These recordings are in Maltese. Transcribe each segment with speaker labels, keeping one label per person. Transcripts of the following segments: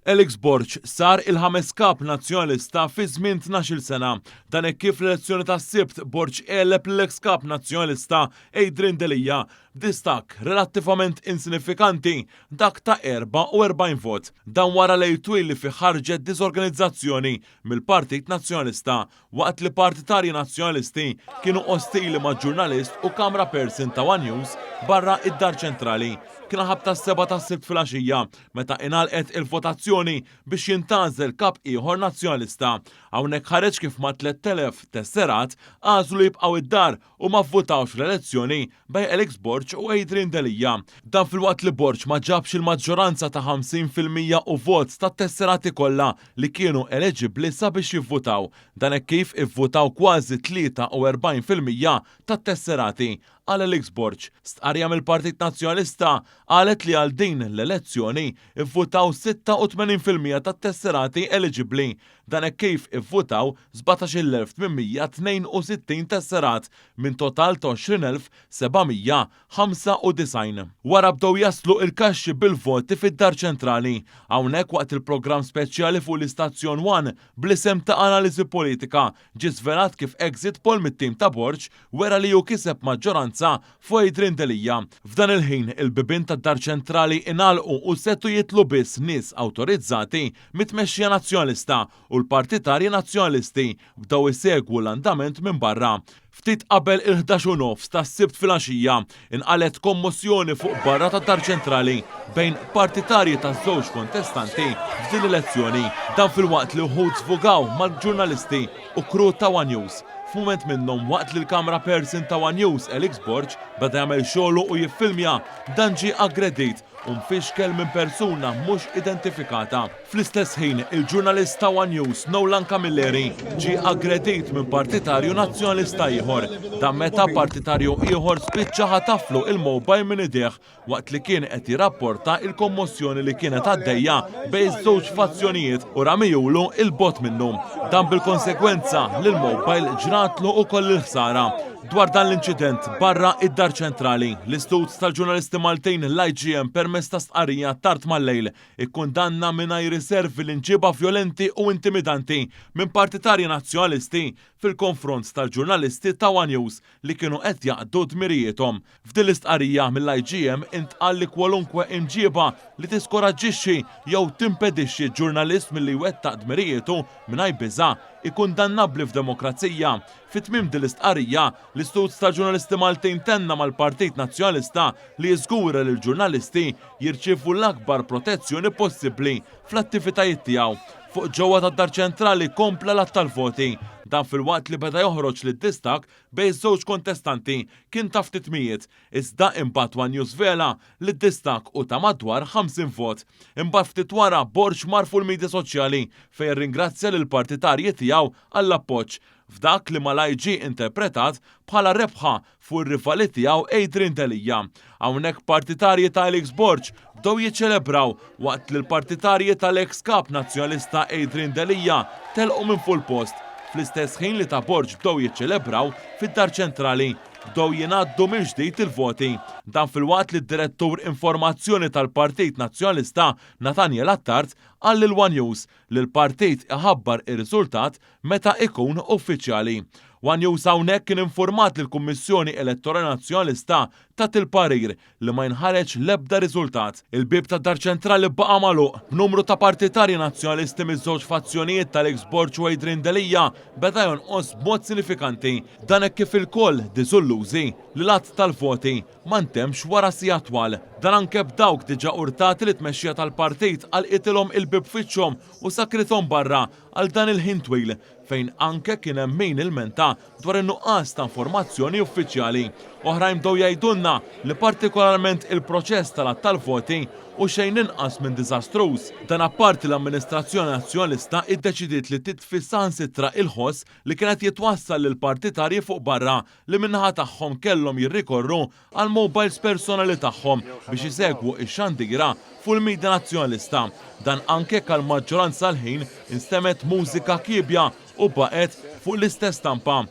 Speaker 1: Alex Borg sar il-ħames Kap Nazzjonalista fi żmien 12-il sena. Dan hekk kif fl-elezzjoni tas-Sibt Borg għeleb lill-eks Kap Nazzjonalista Adrian Delia b'distakk relattivament insinifikanti, dak ta' 44 vot. Dan wara lejl twil li fih ħarġet diżorganizzazzjoni mill-Partit Nazzjonalista waqt li partitarji Nazzjonalisti kienu ostili ma' ġurnalist u camera person ta' one News barra id-Dar Ċentrali. Kien ħabta s-sebgħa tas-Sibt filgħaxija meta ingħalqet il-votazzjoni biex jintgħażel kap ieħor Nazzjonalista. Hawnhekk ħareġ kif mat-3,000 tesserat għażlu li jibqgħu id-dar u ma vvutawx fl-elezzjoni bejn Alex Borg u Adrian Delia. Dan filwaqt li Borg ma ġabx il-maġġoranza ta' 50% u vot tat-tesserati kollha li kienu eleġibbli sabiex jivvutaw. Dan hekk kif ivvutaw kważi 43% tat-tesserati għal Alex Borg. Stqarrija mill-Partit Nazzjonalista qalet li għal din l-elezzjoni vvutaw 86% tat-tesserati eliġibbli. Dan hekk kif ivvutaw 17,862 tesserat minn total ta' 20,795. Wara bdew jaslu il-kaxxi bil-voti fid-Dar Ċentrali. Hawnhekk waqt il-programm speċjali fuq l-istazzjon One bl-isem ta' Analiżi Politika ġie żvelat kif exit poll mit-tim ta' Borg wera li hu kiseb maġġoranza fuq Adrian Delia. F'dan il-ħin, il-bibien tad-Dar Ċentrali ingħalqu u setgħu jidħlu biss nies awtorizzati mit-tmexxija Nazzjonalista u l-partitarji Nazzjonalisti bdew isegwu l-andament minn barra. Ftit qabel il-11 u nofs tas-Sibt filgħaxija, inqalgħet kommossjoni fuq barra tad-Dar Ċentrali bejn partitarji taż-żewġ kontestanti f'din l-elezzjoni. Dan filwaqt li wħud żvugaw mal-ġurnalisti u crew ta' one News. F'mument minnhom waqt li l-camera person ta' one News Alex Borg beda jagħmel xogħlu u jiffilmja, dan ġie aggredit u mfixkel minn persuna mhux identifikata. Fl-istess ħin, il-ġurnalist ta' one News Nolan Camilleri ġie aggredit minn partitarju Nazzjonalista ieħor. Dan meta partitarju ieħor spiċċa ħataflu il-mobile minn idejh waqt li kien qed jirrapporta il-kommossjoni li kienet għaddejja bejn iż-żewġ fazzjonijiet u ramijulu 'il bogħod minnu. Dan bil-konsegwenza li l-mobile ġratlu ukoll il-ħsara. Dwar dan l-inċident barra id-Dar Ċentrali, l-Istut tal-Ġurnalisti Maltin l-IGM permezz ta' stqarrija tard mal-lejl ikkundanna mingħajr riservi l-imġiba vjolenti u intimidanti minn partitarji Nazzjonalisti fil-konfront tal-ġurnalisti ta' one News li kienu qed jaqdu dmirijiethom. F'din l-istqarrija mill-IGM intqal li kwalunkwe imġieba li tiskoraġġixxi jew timpedixxi ġurnalist milli jwettaq dmirijietu mingħajr biża' hi kundannabbli f'demokrazija. Fi tmiem din l-istqarrija, l-Istut tal-Ġurnalisti Maltin tenna mal-Partit Nazzjonalista li jiżgura li l-ġurnalisti jirċievu l-akbar protezzjoni possibbli fl-attivitajiet tiegħu. Fuq ġewwa tad-Dar Ċentrali kompla l-għadd tal-voti. Dan filwaqt li beda joħroġ li d-distakk bejn iż-żewġ kontestanti kien ta' ftit mijiet, iżda imbagħad one News żvela li d-distakk hu ta' madwar 50 vot. Imbagħad ftit wara Borg mar fuq il-midja soċjali fejn rringrazzja lill-partitarji tiegħu għall-appoġġ f'dak li malajr ġie interpretat bħala rebħa fuq ir-rivali tiegħu Adrian Delia. Hawnhekk partitarji ta' Alex Borg bdew jiċċelebraw waqt li l-partitarji tal-eks Kap Nazzjonalista Adrian Delia telqu minn fuq il-post. Fl-istess ħin li ta' Borg bdew jiċċelebraw fid-Dar Ċentrali, bdew jingħaddu mill-ġdid il-voti. Dan filwaqt li d-Direttur Informazzjoni tal-Partit Nazzjonalista Nathaniel Attard qal lil one News li l-partit iħabbar ir-riżultat meta ikun uffiċjali. One News hawnhekk kien infurmat li l-Kummissjoni Elettorali Nazzjonalista tat il-parir li ma jinħareġ l-ebda riżultat. Il-bieb tad-Dar Ċentrali baqa' magħluq, b'numru ta' partitarji Nazzjonalisti miż-żewġ fazzjonijiet tal-eks Borg u Adrian Delia beda jonqos b'mod sinifikanti. Dan hekk kif ilkoll diżullużi li l-għadd tal-voti ma ntemmx wara sigħat twal. Dan anke b'dawk diġà urtati li t-tmexxija tal-partit għalqitilhom il-bieb f'wiċċhom u sakkrithom barra għal dan il-ħin twil, fejn anke kien hemm min ilmenta dwar in-nuqqas ta' informazzjoni uffiċjali. Oħrajn bdew jgħidulna li partikolarment il-proċess tal-għadd tal-voti hu xejn inqas minn diżastruż. Dan apparti l-amministrazzjoni Nazzjonalista iddeċidiet li titfi saħansitra il-ħoss li kien qed jitwassal lill-partitarji fuq barra li min-naħa tagħhom kellhom jirrikorru għall-mobiles personali tagħhom biex isegwu x-xandira fuq il-media Nazzjonalista. Dan anke jekk għall-maġġoranza tal-ħin instemgħet mużika kiebja u baqgħet fuq l-istess stampa.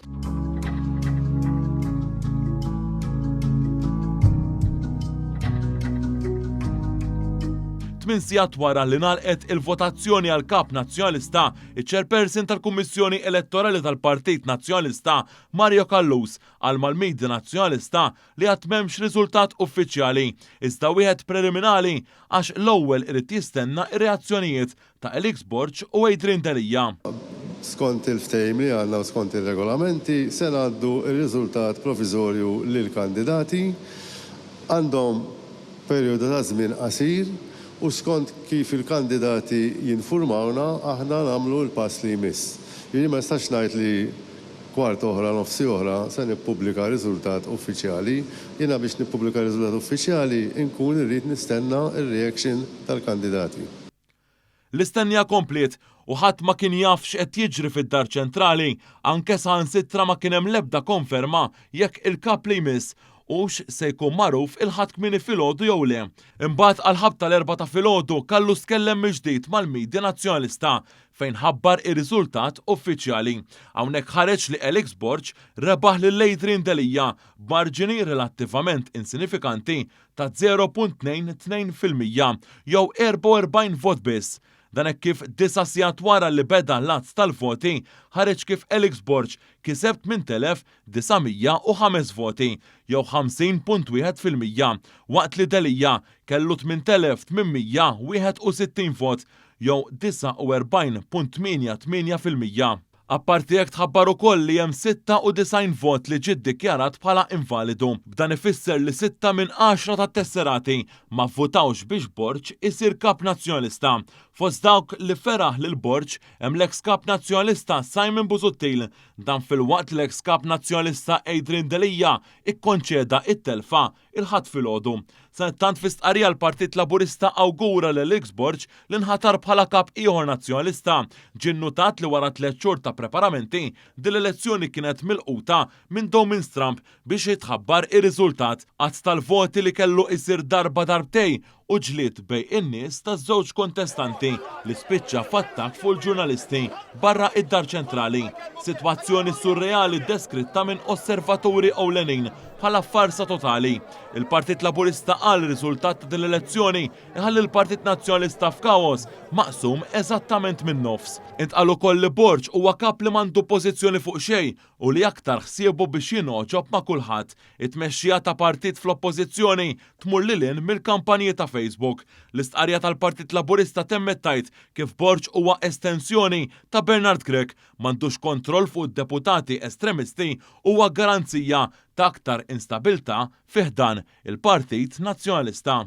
Speaker 1: Tminn sigħat wara li ngħalqet il-votazzjoni għal Kap Nazzjonalista, iċ-Chairperson tal-Kummissjoni Elettorali tal-Partit Nazzjonalista, Mario Callus, qal mal-media Nazzjonalista li għad m'hemmx riżultat uffiċjali, iżda wieħed preliminali għax l-ewwel irid jistenna r-reazzjonijiet ta' Alex Borg u Adrian Delia.
Speaker 2: Skont il-ftehim li għandna u skont ir-regolamenti se ngħaddu r-riżultat proviżorju lill-kandidati. Għandhom perjodu ta' żmien qasir u skont kif il-kandidati jinfurmawna aħna nagħmlu l-pass li jmiss. Jiġifieri ma nistax ngħid li kwart oħra, nofs siegħa oħra se nippubblika riżultat uffiċjali. Jiena biex nippubblika riżultat uffiċjali nkun irrid nistenna r-reaction tal-kandidati.
Speaker 1: L-istennija kompliet u ħadd ma kien jaf x'qed jiġri fid-Dar Ċentrali, anke saħansitra ma kien hemm l-ebda konferma jekk il-Kap li jmiss hux se jkun magħruf il-Ħadd kmieni filgħodu jew le. Imbagħad għall-ħabta l-erbgħa ta' filgħodu Callus tkellem mill-ġdid mal-media Nazzjonalista fejn ħabbar ir-riżultat uffiċjali. Hawnhekk ħareġ li Alex Borg rebaħ lil Adrian Delia b'marġini relattivament insinifikanti ta' 0.22% jew 44 vot biss. Dan hekk kif disa' sigħat wara li beda l-għadd tal-voti ħareġ kif Alex Borg kiseb 8,905 voti jew 50.1% waqt li Delia kellu 8,861 vot jew 49.88%. Apparti hekk tħabbar ukoll li hemm 96 vot li ġie ddikjarat bħala invalidu. B'dan ifisser li sitta minn għaxra tat-tesserati ma vvutawx biex Borg isir Kap Nazzjonalista. Fost dawk li feraħ lil Borg hemm l-eks Kap Nazzjonalista Simon Busuttil. Dan filwaqt li l-eks Kap Nazzjonalista Adrian Delia ikkonċeda t-telfa il-Ħadd filgħodu. Sadanittant fi stqarrija l-Partit Laburista awgura lil Alex Borg li nħatar bħala Kap ieħor Nazzjonalista. Ġie nnutat li wara tlett xhur ta' preparamenti, din l-elezzjoni kienet milquta minn dewmien stramb biex jitħabbar ir-riżultat. Għadd tal-voti li kellu jsir darba darbtej u ġlied bejn in-nies taż-żewġ kontestanti li spiċċa f'attakk fuq il-ġurnalisti barra id-Dar Ċentrali. Sitwazzjoni surreali deskritta minn osservaturi ewlenin bħala farsa totali. Il-Partit Laburista qal riżultat ta' din l-elezzjoni iħalli l-Partit Nazzjonalista f'kaos maqsum eżattament min-nofs. Intqal ukoll li Borg huwa kap li m'għandu pożizzjoni fuq xejn u li aktar ħsiebu biex jingħoġob ma' kulħadd. It-tmexxija ta' partit fl-Oppożizzjoni tmur lil hinn mill-kampanji ta' Facebook. L-istqarrija tal-Partit Laburista temmet tgħid kif Borg huwa estensjoni ta' Bernard Grech, m'għandux kontroll fuq id-deputati estremisti u huwa garanzija ta' aktar instabilità fi ħdan il-Partit Nazzjonalista.